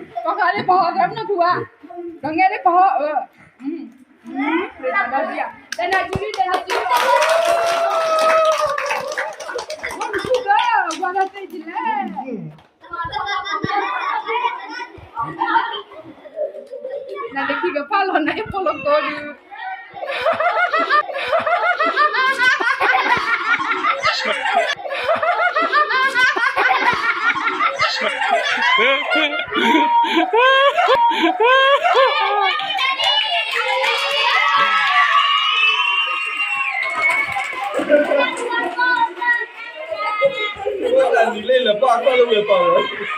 ပှၤဃးလၢပှၤဟီသရၣ်မုၣ်ထူဧါ, ဒီးငဲလၢပှၤဟီအၢ, တနၤကံလံ တနၤကံလံ, ဝံၤထူကၢ ပှၤဒီးသ့ၣ်ကလဲၣ်, နတခံကဖၣ်လီၤနအ့ၣ်ဖိလီၤကိးဒုး လၢလၢပၢ်ကီၢ်လၢဝဲပၢ်လီၤ.